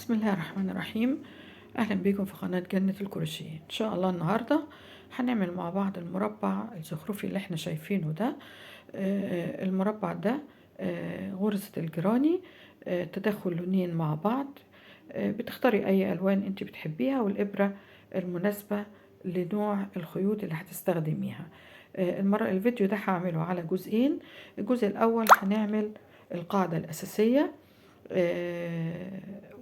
بسم الله الرحمن الرحيم. اهلا بيكم في قناة جنة الكروشيه. ان شاء الله النهاردة هنعمل مع بعض المربع الزخرفي اللي احنا شايفينه ده. المربع ده غرزة الجراني، تداخل لونين مع بعض. بتختاري اي الوان انت بتحبيها والابرة المناسبة لنوع الخيوط اللي هتستخدميها. الفيديو ده هعمله على جزئين. الجزء الاول هنعمل القاعدة الاساسية،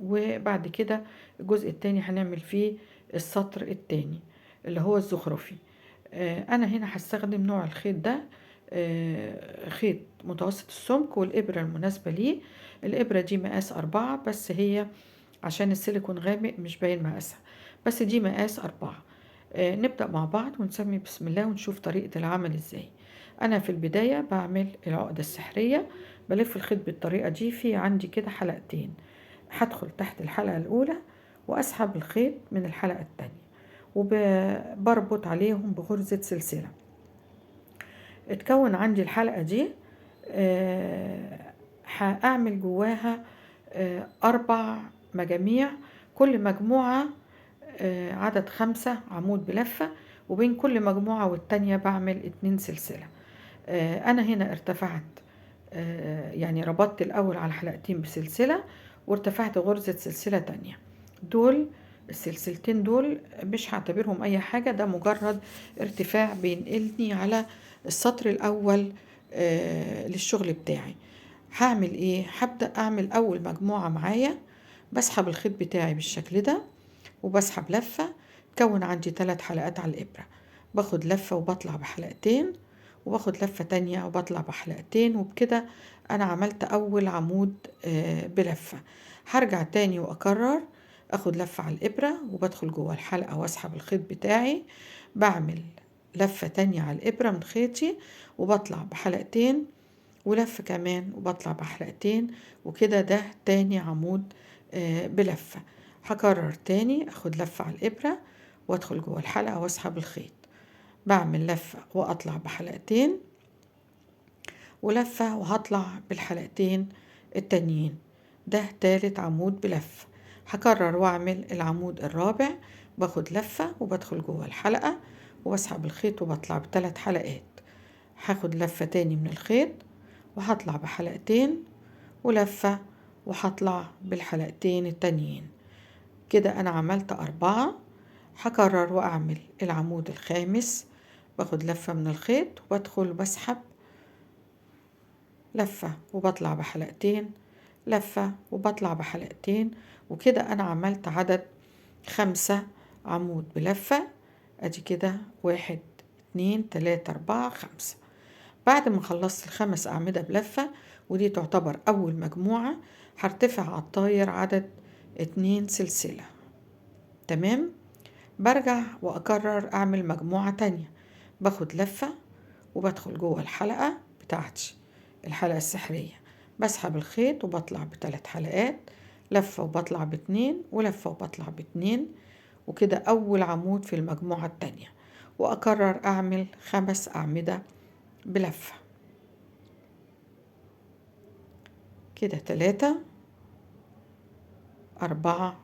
وبعد كده الجزء التاني هنعمل فيه السطر التاني اللي هو الزخرفي. انا هنا هستخدم نوع الخيط ده، خيط متوسط السمك والابرة المناسبة ليه. الابرة دي مقاس 4، بس هي عشان السيليكون غامق مش باين مقاسها، بس دي مقاس 4. نبدأ مع بعض ونسمي بسم الله ونشوف طريقة العمل ازاي. انا في البداية بعمل العقدة السحرية، بلف الخيط بالطريقة دي. في عندي كده حلقتين، هدخل تحت الحلقة الأولى وأسحب الخيط من الحلقة التانية وبربط عليهم بغرزة سلسلة. اتكون عندي الحلقة دي، هأعمل جواها 4 مجاميع، كل مجموعة عدد 5 عمود بلفة، وبين كل مجموعة والتانية بعمل 2 سلسلة. أنا هنا ارتفعت، يعني ربطت الأول على حلقتين بسلسلة وارتفعت غرزة سلسلة تانية. دول السلسلتين دول مش هعتبرهم أي حاجة، ده مجرد ارتفاع بينقلني على السطر الأول للشغل بتاعي. هعمل إيه؟ هبدأ أعمل أول مجموعة معايا، بسحب الخيط بتاعي بالشكل ده وبسحب لفة، تكون عندي 3 حلقات على الإبرة. باخد لفة وبطلع بحلقتين، وباخد لفة تانية وبطلع بحلقتين، وبكده أنا عملت أول عمود بلفة. هرجع تاني وأكرر، أخد لفة على الإبرة وبدخل جوه الحلقة وأسحب الخيط بتاعي، بعمل لفة تانية على الإبرة من خيطي وبطلع بحلقتين، ولفة كمان وبطلع بحلقتين، وكده ده تاني عمود بلفة. هكرر تاني، أخد لفة على الإبرة وأدخل جوه الحلقة وأسحب الخيط، بعمل لفة وأطلع بحلقتين، ولفة وهطلع بالحلقتين التانيين. ده تالت عمود بلفة. هكرر وأعمل العمود الرابع، باخد لفة وبدخل جوه الحلقة وبسحب الخيط وبطلع بتلات حلقات. هاخد لفة تاني من الخيط وهطلع بحلقتين، ولفة وهطلع بالحلقتين التانيين. كده أنا عملت 4. هكرر وأعمل العمود الخامس، باخد لفة من الخيط وبدخل وبسحب لفة وبطلع بحلقتين، لفة وبطلع بحلقتين، وكده أنا عملت عدد 5 عمود بلفة. أدي كده 1 2 3 4 5. بعد ما خلصت ال5 أعمدة بلفة، ودي تعتبر أول مجموعة، هرتفع على الطاير عدد 2 سلسلة. تمام. برجع وأكرر أعمل مجموعة تانية، باخد لفة وبدخل جوه الحلقة بتاعتي، الحلقة السحرية، بسحب الخيط وبطلع بتلات حلقات، لفة وبطلع باتنين، ولفة وبطلع باتنين، وكده أول عمود في المجموعة التانية. وأكرر أعمل 5 أعمدة بلفة، كده 3 4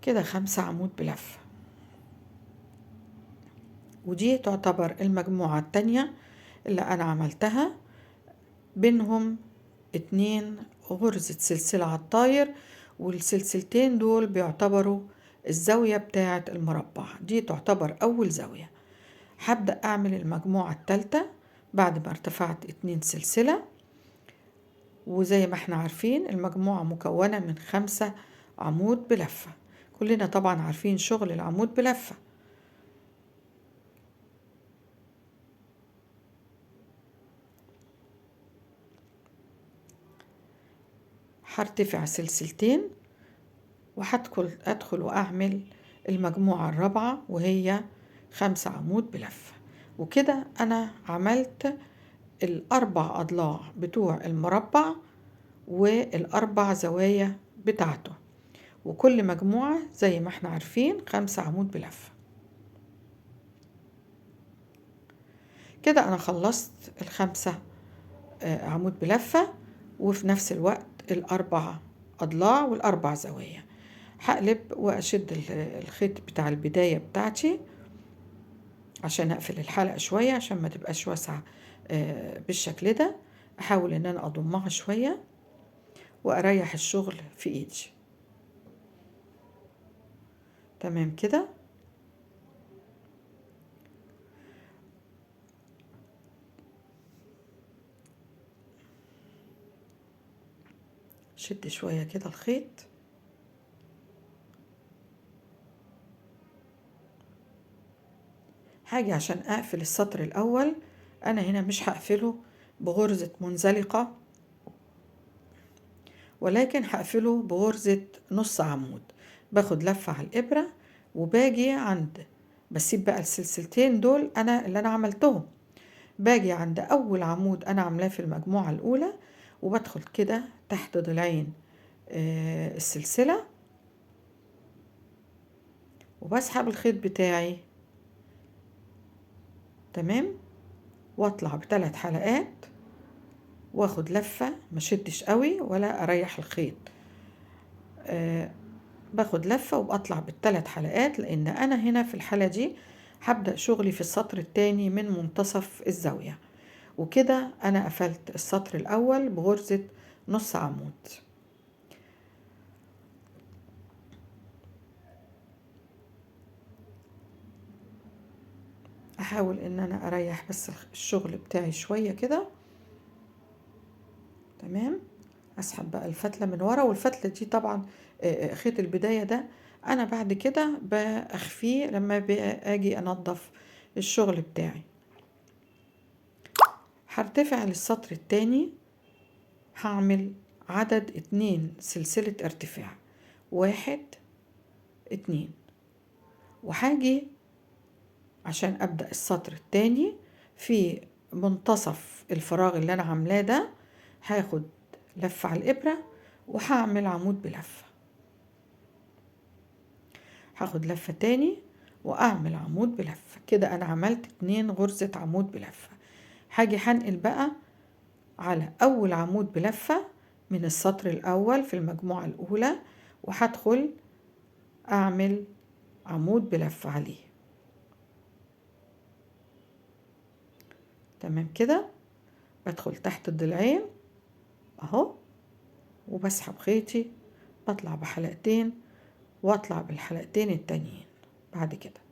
كده 5 عمود بلفة. ودي تعتبر المجموعة التانية اللي أنا عملتها، بينهم 2 غرزة سلسلة على الطاير، والسلسلتين دول بيعتبروا الزاوية بتاعة المربع، دي تعتبر أول زاوية. هبدأ أعمل المجموعة التالتة بعد ما ارتفعت 2 سلسلة، وزي ما احنا عارفين المجموعة مكونة من 5 عمود بلفة، كلنا طبعا عارفين شغل العمود بلفة. هرتفع سلسلتين وهدخل وأعمل المجموعة الرابعة وهي 5 عمود بلفة. وكده أنا عملت ال4 أضلاع بتوع المربع وال4 زوايا بتاعته، وكل مجموعة زي ما احنا عارفين 5 عمود بلفة. كده أنا خلصت ال5 عمود بلفة، وفي نفس الوقت الاربع اضلاع والاربع زوايا. هقلب واشد الخيط بتاع البداية بتاعتي عشان اقفل الحلقة شوية عشان ما تبقاش واسعة بالشكل ده. احاول ان انا اضمها شوية واريح الشغل في ايدي. تمام كده. شد شوية كده الخيط. هاجي عشان اقفل السطر الاول، انا هنا مش هقفله بغرزة منزلقة، ولكن هقفله بغرزة نص عمود. باخد لفة على الابرة وباجي عند، بسيب بقى السلسلتين دول انا اللي انا عملتهم، باجي عند اول عمود انا عاملاه في المجموعة الاولى وبدخل كده تحت ضلعين السلسلة وبسحب الخيط بتاعي. تمام، واطلع بثلاث حلقات واخد لفة، ما شدش قوي ولا اريح الخيط، باخد لفة وبطلع بالثلاث حلقات، لان انا هنا في الحالة دي هبدأ شغلي في السطر الثاني من منتصف الزاوية. وكده انا قفلت السطر الاول بغرزة نص عمود. احاول ان انا اريح بس الشغل بتاعي شوية كده. تمام، اسحب بقى الفتلة من ورا، والفتلة دي طبعا خيط البداية ده انا بعد كده باخفيه لما باجي انظف الشغل بتاعي. هرتفع للسطر التاني، هعمل عدد 2 سلسلة ارتفاع، 1 2، وهاجي عشان ابدأ السطر التاني في منتصف الفراغ اللي انا عاملاه ده، هاخد لفة على الابرة وهعمل عمود بلفة، هاخد لفة تاني واعمل عمود بلفة. كده انا عملت 2 غرزة عمود بلفة. هاجي هنقل بقى على اول عمود بلفة من السطر الاول في المجموعة الاولى، وهدخل اعمل عمود بلفة عليه. تمام كده، بدخل تحت الضلعين اهو وبسحب خيطي، بطلع بحلقتين واطلع بالحلقتين التانيين بعد كده.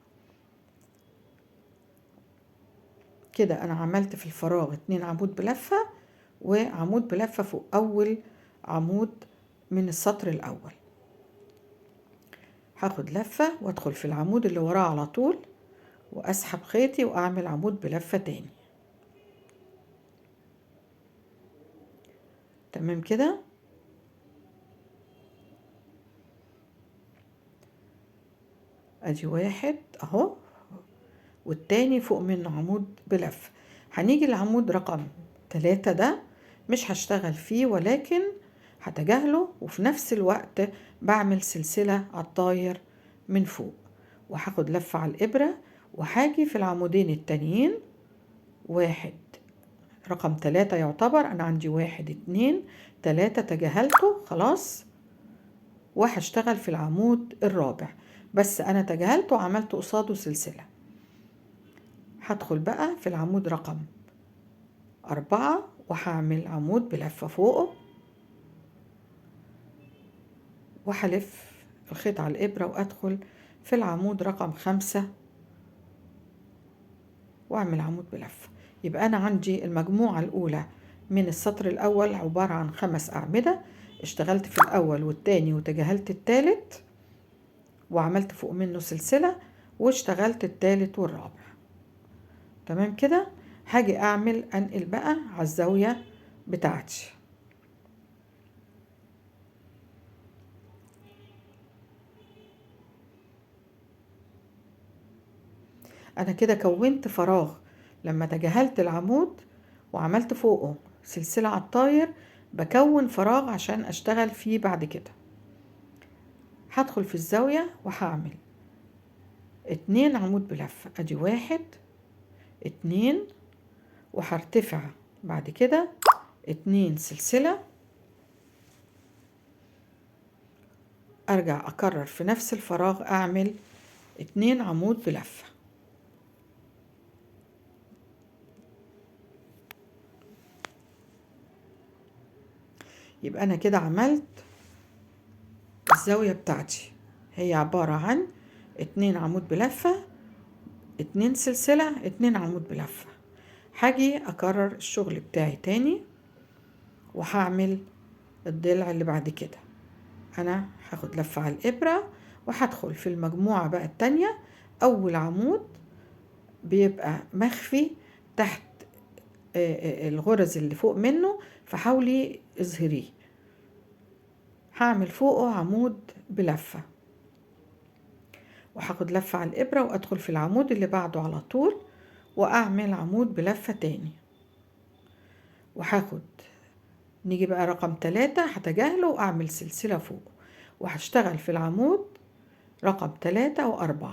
كده انا عملت في الفراغ 2 عمود بلفة وعمود بلفة فوق اول عمود من السطر الاول. هاخد لفة وادخل في العمود اللي وراه على طول واسحب خيطي واعمل عمود بلفة تاني. تمام كده. ادي 1 اهو، والتاني فوق منه عمود بلفة. هنيجي لعمود رقم 3 ده مش هشتغل فيه، ولكن هتجاهله، وفي نفس الوقت بعمل سلسلة على الطاير من فوق، وهاخد لفة على الإبرة وهاجي في العمودين التانيين، 1 رقم 3 يعتبر أنا عندي 1 2 3 تجاهلته خلاص، وهشتغل في العمود الرابع بس أنا تجاهلته وعملت قصاده سلسلة. هدخل بقى في العمود رقم 4 وهعمل عمود بلفة فوقه، وهلف الخيط على الإبرة وأدخل في العمود رقم 5 وأعمل عمود بلفة. يبقى أنا عندي المجموعة الأولى من السطر الأول عبارة عن 5 أعمدة، اشتغلت في الأول والتاني وتجاهلت التالت وعملت فوق منه سلسلة واشتغلت التالت والرابع. تمام كده. هاجي أعمل أنقل بقى على الزاوية بتاعتي. أنا كده كونت فراغ لما تجاهلت العمود وعملت فوقه سلسلة على الطاير، بكون فراغ عشان أشتغل فيه بعد كده. هدخل في الزاوية وهعمل 2 عمود بلفة، ادي 1 2، وهرتفع بعد كده 2 سلسلة، ارجع اكرر في نفس الفراغ اعمل 2 عمود بلفة. يبقى انا كده عملت الزاوية بتاعتي، هي عبارة عن 2 عمود بلفة، 2 سلسلة، 2 عمود بلفة. هاجي اكرر الشغل بتاعي تاني وهعمل الضلع اللي بعد كده. انا هاخد لفة على الابرة وهدخل في المجموعة بقى التانية. اول عمود بيبقى مخفي تحت الغرز اللي فوق منه، فحاولي اظهريه. هعمل فوقه عمود بلفة، وهاخد لفة على الإبرة وأدخل في العمود اللي بعده على طول وأعمل عمود بلفة تاني. وهاخد نيجي بقى رقم 3 هتجاهله وأعمل سلسلة فوق، وهشتغل في العمود رقم 3 و4.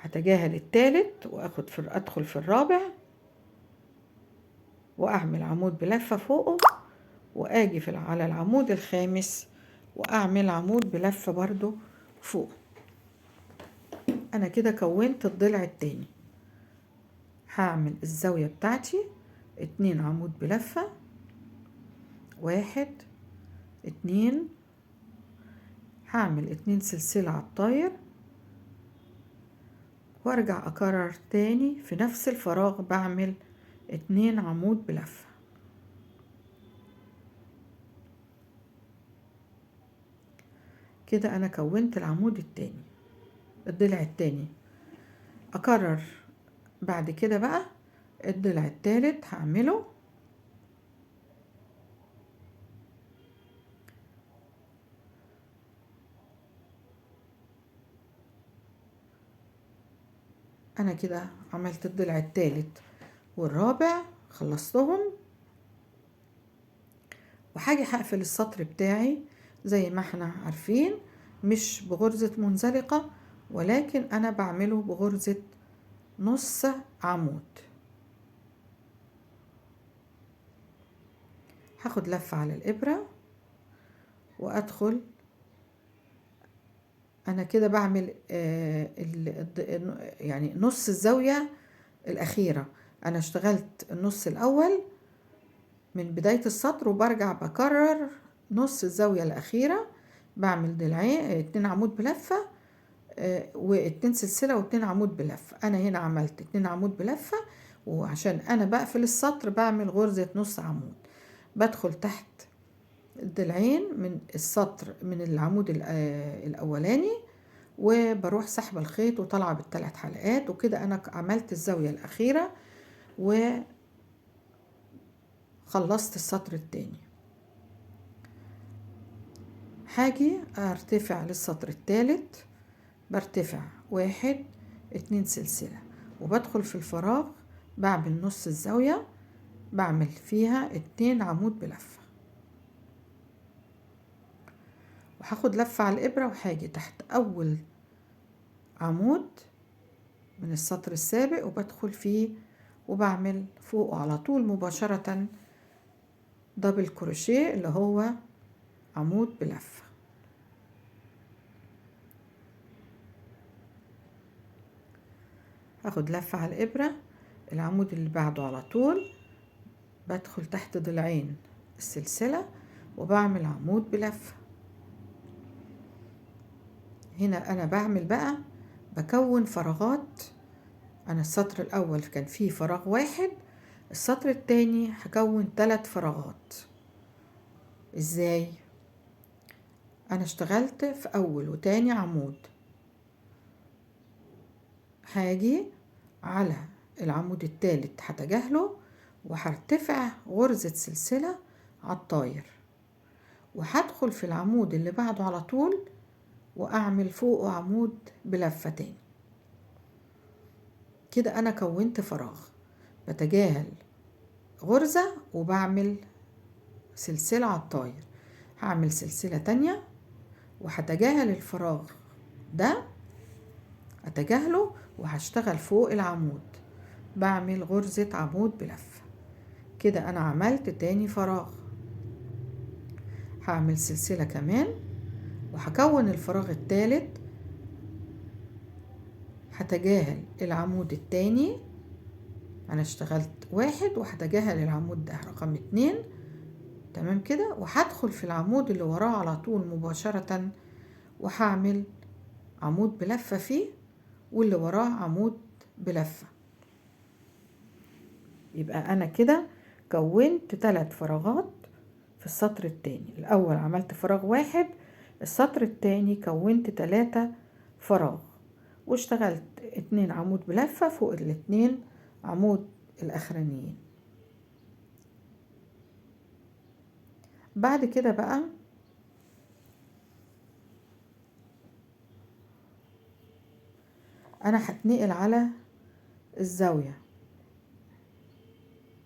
هتجاهل التالت وأخد في أدخل في الرابع وأعمل عمود بلفة فوقه، وآجي على العمود الخامس وأعمل عمود بلفة برضو فوق. أنا كده كونت الضلع التاني. هعمل الزاوية بتاعتي 2 عمود بلفة، 1 2، هعمل 2 سلسلة على الطاير، وارجع اكرر تاني في نفس الفراغ بعمل 2 عمود بلفة. كده انا كونت العمود التاني، الضلع التاني. اكرر بعد كده بقى الضلع التالت هعمله انا كده عملت الضلع التالت والرابع، خلصتهم. وحاجة هقفل السطر بتاعي زي ما احنا عارفين، مش بغرزة منزلقة، ولكن انا بعمله بغرزة نص عمود. هاخد لفة على الإبرة وأدخل. أنا كده بعمل يعني نص الزاوية الأخيرة. أنا اشتغلت النص الأول من بداية السطر وبرجع بكرر نص الزاوية الأخيرة، بعمل ضلعين، 2 عمود بلفة، واتنين سلسلة واتنين عمود بلفة. أنا هنا عملت 2 عمود بلفة، وعشان أنا بقفل السطر بعمل غرزة نص عمود. بدخل تحت الضلعين من السطر من العمود الأولاني، وبروح سحب الخيط وطالعة بالثلاث حلقات. وكده أنا عملت الزاوية الأخيرة وخلصت السطر التاني. هاجي ارتفع للسطر التالت، برتفع 1 2 سلسلة وبدخل في الفراغ، بعمل نص الزاوية، بعمل فيها 2 عمود بلفة، وهاخد لفة على الإبرة وهاجي تحت أول عمود من السطر السابق وبدخل فيه وبعمل فوقه على طول مباشرة دبل كروشيه اللي هو عمود بلفة. هاخد لفة على الإبرة، العمود اللي بعده على طول بدخل تحت ضلعين السلسلة وبعمل عمود بلفة. هنا أنا بعمل بقى بكون فراغات. أنا السطر الأول كان فيه فراغ واحد، السطر التاني هكون 3 فراغات. إزاي؟ أنا اشتغلت في أول وتاني عمود، هاجي على العمود التالت هتجاهله وهرتفع غرزة سلسلة على الطاير، وهدخل في العمود اللي بعده على طول وأعمل فوقه عمود بلفة تاني. كده أنا كونت فراغ، بتجاهل غرزة وبعمل سلسلة على الطاير. هعمل سلسلة تانية وهتجاهل الفراغ ده، أتجاهله وهشتغل فوق العمود، بعمل غرزة عمود بلفة. كده أنا عملت تاني فراغ. هعمل سلسلة كمان وهكون الفراغ التالت. هتجاهل العمود التاني، انا اشتغلت 1 وهتجاهل العمود ده رقم 2. تمام كده. وهدخل في العمود اللي وراه على طول مباشرة، وهعمل عمود بلفة فيه، واللي وراه عمود بلفة. يبقى انا كده كونت 3 فراغات في السطر التاني. الاول عملت فراغ 1، السطر التاني كونت 3 فراغ، واشتغلت 2 عمود بلفة فوق الاتنين عمود الاخرانيين. بعد كده بقى انا هتنقل على الزاوية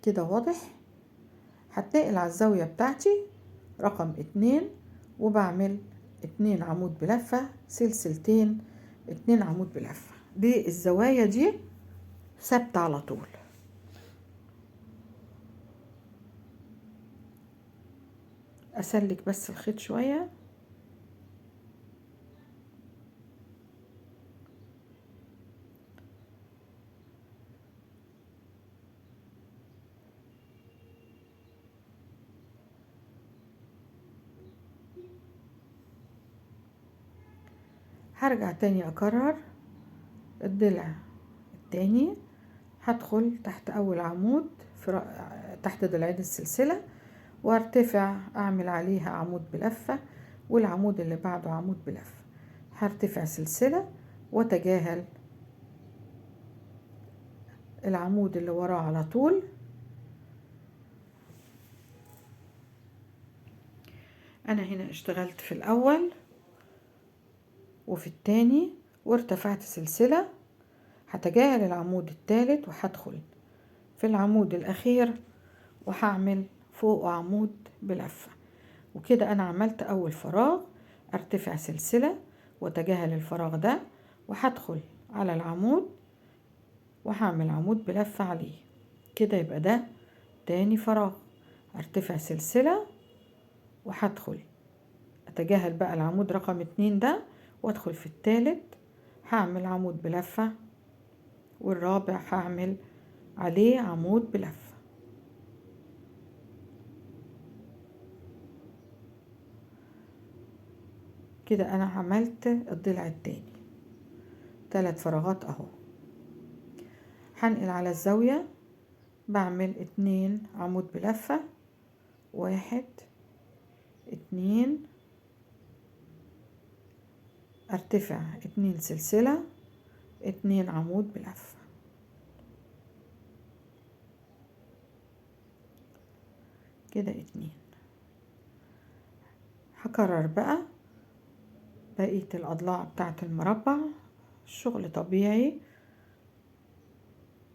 كده، واضح؟ هتنقل على الزاوية بتاعتي رقم 2، وبعمل 2 عمود بلفة، سلسلتين، 2 عمود بلفة. دي الزوايا دي ثابتة على طول. أسلك بس الخيط شوية. هرجع تاني أكرر الضلع التاني، هدخل تحت أول عمود في تحت ضلعين السلسلة، وارتفع أعمل عليها عمود بلفة، والعمود اللي بعده عمود بلفة. هرتفع سلسلة واتجاهل العمود اللي وراه على طول. أنا هنا اشتغلت في الأول وفي التاني وارتفعت سلسلة، هتجاهل العمود التالت وهدخل في العمود الأخير وهعمل فوق عمود بلفة. وكده أنا عملت أول فراغ، ارتفع سلسلة واتجاهل الفراغ ده وهدخل على العمود وهعمل عمود بلفة عليه. كده يبقى ده تاني فراغ، ارتفع سلسلة وهدخل اتجاهل بقى العمود رقم 2 ده وادخل في التالت، هعمل عمود بلفة، والرابع هعمل عليه عمود بلفة. كده انا عملت الضلع التاني، 3 فراغات اهو. هنقل على الزاوية، بعمل 2 عمود بلفة، 1 2، ارتفع 2 سلسلة، 2 عمود بلفة. كده 2. هكرر بقى بقية الأضلاع بتاعة المربع، الشغل طبيعي،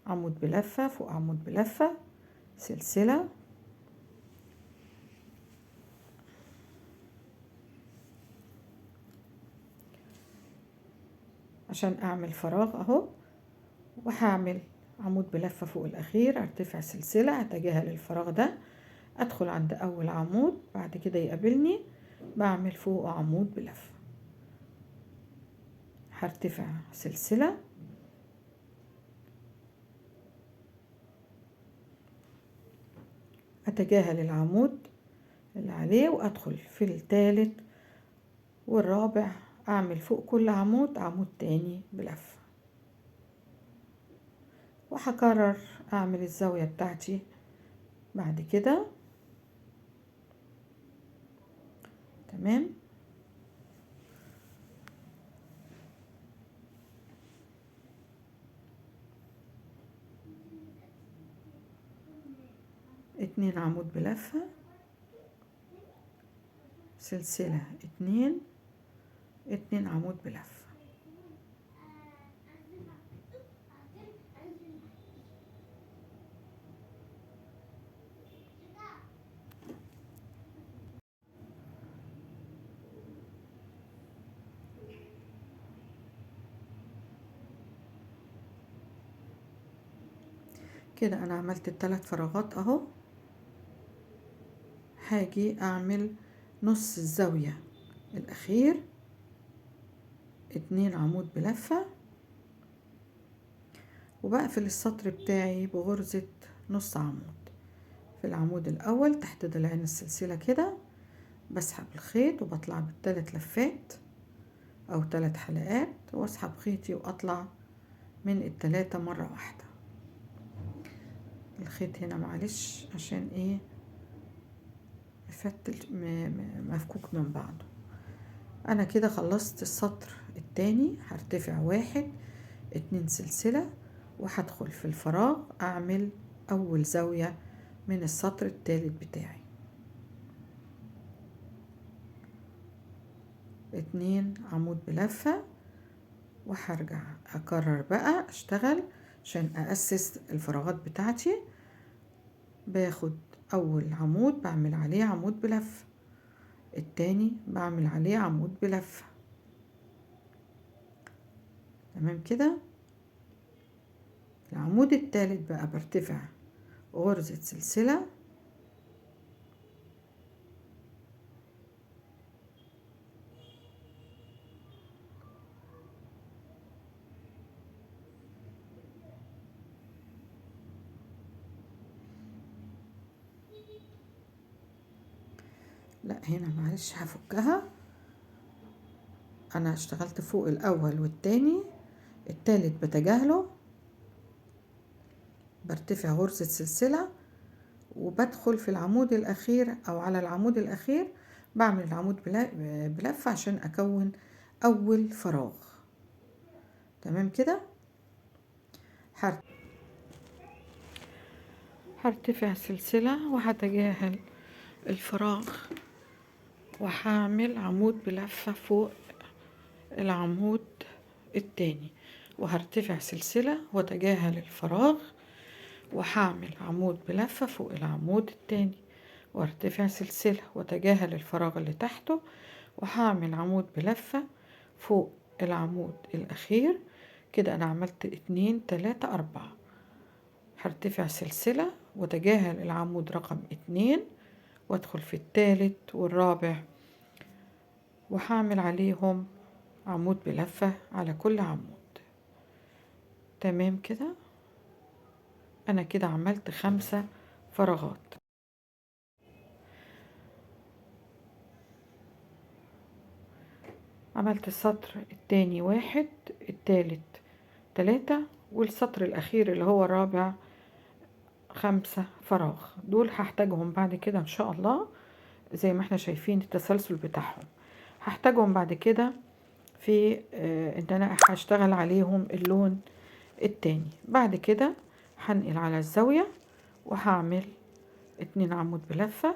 عمود بلفة فوق عمود بلفة، سلسلة، عشان اعمل فراغ اهو، وهعمل عمود بلفة فوق الاخير، ارتفع سلسلة، اتجاهل الفراغ ده، ادخل عند اول عمود، بعد كده يقابلني بعمل فوق عمود بلفة، هرتفع سلسلة، اتجاهل العمود اللي عليه وادخل في الثالث والرابع، اعمل فوق كل عمود عمود تاني بلفة. وهكرر اعمل الزاوية بتاعتي بعد كده. تمام. 2 عمود بلفة، سلسلة 2، 2 عمود بلفة. كده انا عملت الثلاث فراغات اهو. هاجي اعمل نص الزاوية الاخير، 2 عمود بلفة، وبقفل السطر بتاعي بغرزة نص عمود. في العمود الأول تحت ضلعين السلسلة كده بسحب الخيط وبطلع بالتلات لفات أو 3 حلقات، واسحب خيطي وأطلع من التلاتة مرة واحدة. الخيط هنا معلش عشان ايه مفتل مفكوك من بعضه. انا كده خلصت السطر التاني. هرتفع 1 2 سلسلة وهدخل في الفراغ اعمل اول زاوية من السطر التالت بتاعي. 2 عمود بلفة، وهرجع اكرر بقى اشتغل عشان اسس الفراغات بتاعتي. باخد اول عمود بعمل عليه عمود بلفة، التاني بعمل عليه عمود بلفة. تمام كده. العمود التالت بقى برتفع غرزة سلسلة، لا هنا معلش هفكها، انا اشتغلت فوق الاول والتاني، التالت بتجاهله، برتفع غرزة سلسلة وبدخل في العمود الاخير او على العمود الاخير بعمل العمود بلفة عشان اكون اول فراغ. تمام كده. هرتفع سلسلة وهتجاهل الفراغ وهعمل عمود بلفة فوق العمود التاني، وهرتفع سلسلة واتجاهل الفراغ وهعمل عمود بلفة فوق العمود التاني، وارتفع سلسلة واتجاهل الفراغ اللي تحته وهعمل عمود بلفة فوق العمود الأخير. كده أنا عملت 2 3 4. هرتفع سلسلة واتجاهل العمود رقم 2 وادخل في التالت والرابع وهعمل عليهم عمود بلفة على كل عمود. تمام كده. انا كده عملت 5 فراغات. عملت السطر التاني 1، التالت 3، والسطر الاخير اللي هو الرابع 5 فراغ. دول هحتاجهم بعد كده ان شاء الله، زي ما احنا شايفين التسلسل بتاعهم هحتاجهم بعد كده في ان انا هشتغل عليهم اللون التاني. بعد كده هنقل على الزاوية وهعمل 2 عمود بلفة،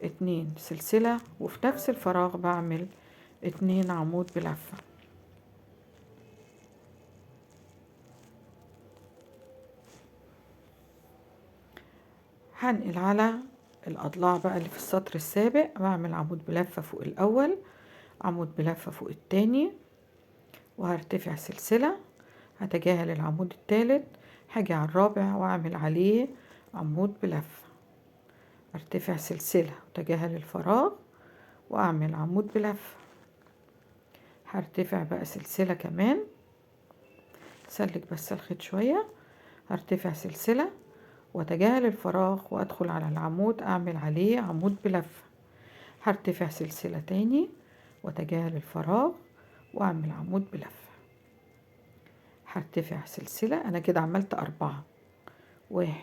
2 سلسلة، وفي نفس الفراغ بعمل 2 عمود بلفة. هنقل على الأضلاع بقى اللي في السطر السابق، بعمل عمود بلفة فوق الأول، عمود بلفة فوق التاني، وهرتفع سلسلة، هتجاهل العمود التالت، هاجي على الرابع واعمل عليه عمود بلفة، ارتفع سلسلة وتجاهل الفراغ واعمل عمود بلفة، هرتفع بقى سلسلة كمان، سلك بس الخيط شوية، هرتفع سلسلة واتجاهل الفراغ وادخل على العمود اعمل عليه عمود بلفة، هرتفع سلسلة تاني واتجاهل الفراغ واعمل عمود بلفة، هرتفع سلسلة. انا كده عملت 4، 1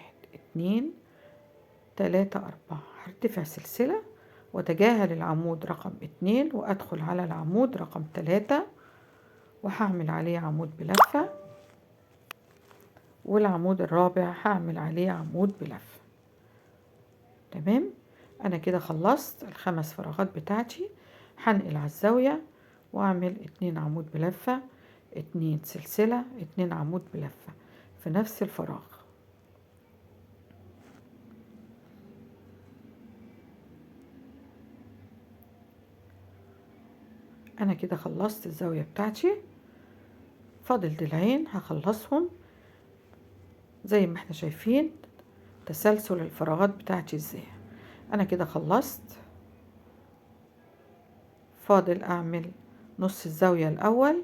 2 3 4، هرتفع سلسلة واتجاهل العمود رقم 2 وادخل على العمود رقم 3 وهعمل عليه عمود بلفة، والعمود الرابع هعمل عليه عمود بلفة. تمام. انا كده خلصت ال5 فراغات بتاعتي. هنقل على الزاوية واعمل 2 عمود بلفة، 2 سلسلة، 2 عمود بلفة في نفس الفراغ. انا كده خلصت الزاوية بتاعتي، فاضل ضلعين هخلصهم زي ما احنا شايفين تسلسل الفراغات بتاعتي ازاي. انا كده خلصت، فاضل اعمل نص الزاوية الاول.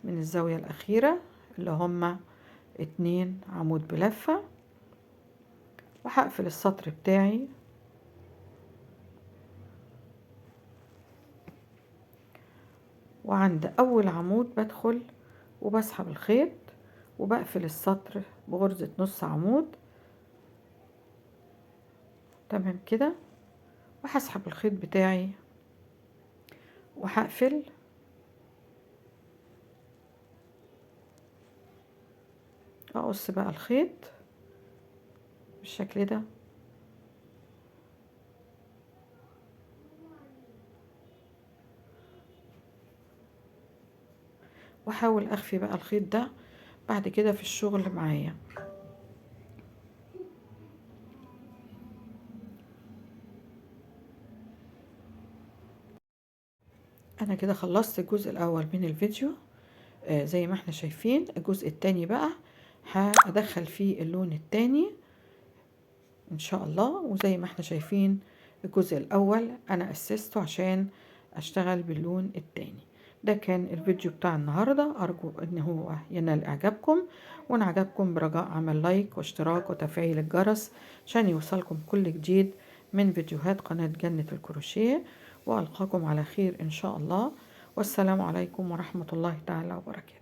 من الزاوية الأخيرة اللي هما 2 عمود بلفة، وهقفل السطر بتاعي. وعند أول عمود بدخل وبسحب الخيط وبقفل السطر بغرزة نص عمود. تمام كده. وهسحب الخيط بتاعي وهقفل. اقص بقى الخيط بالشكل ده. واحاول اخفي بقى الخيط ده بعد كده في الشغل معايا. انا كده خلصت الجزء الاول من الفيديو، زي ما احنا شايفين. الجزء التاني بقى هدخل فيه اللون التاني ان شاء الله. وزي ما احنا شايفين الجزء الاول انا اسسته عشان اشتغل باللون التاني. ده كان الفيديو بتاع النهاردة، ارجو ان هو ينال اعجابكم، وان عجبكم برجاء عمل لايك واشتراك وتفعيل الجرس عشان يوصلكم كل جديد من فيديوهات قناة جنة الكروشيه. والقاكم على خير ان شاء الله، والسلام عليكم ورحمة الله تعالى وبركاته.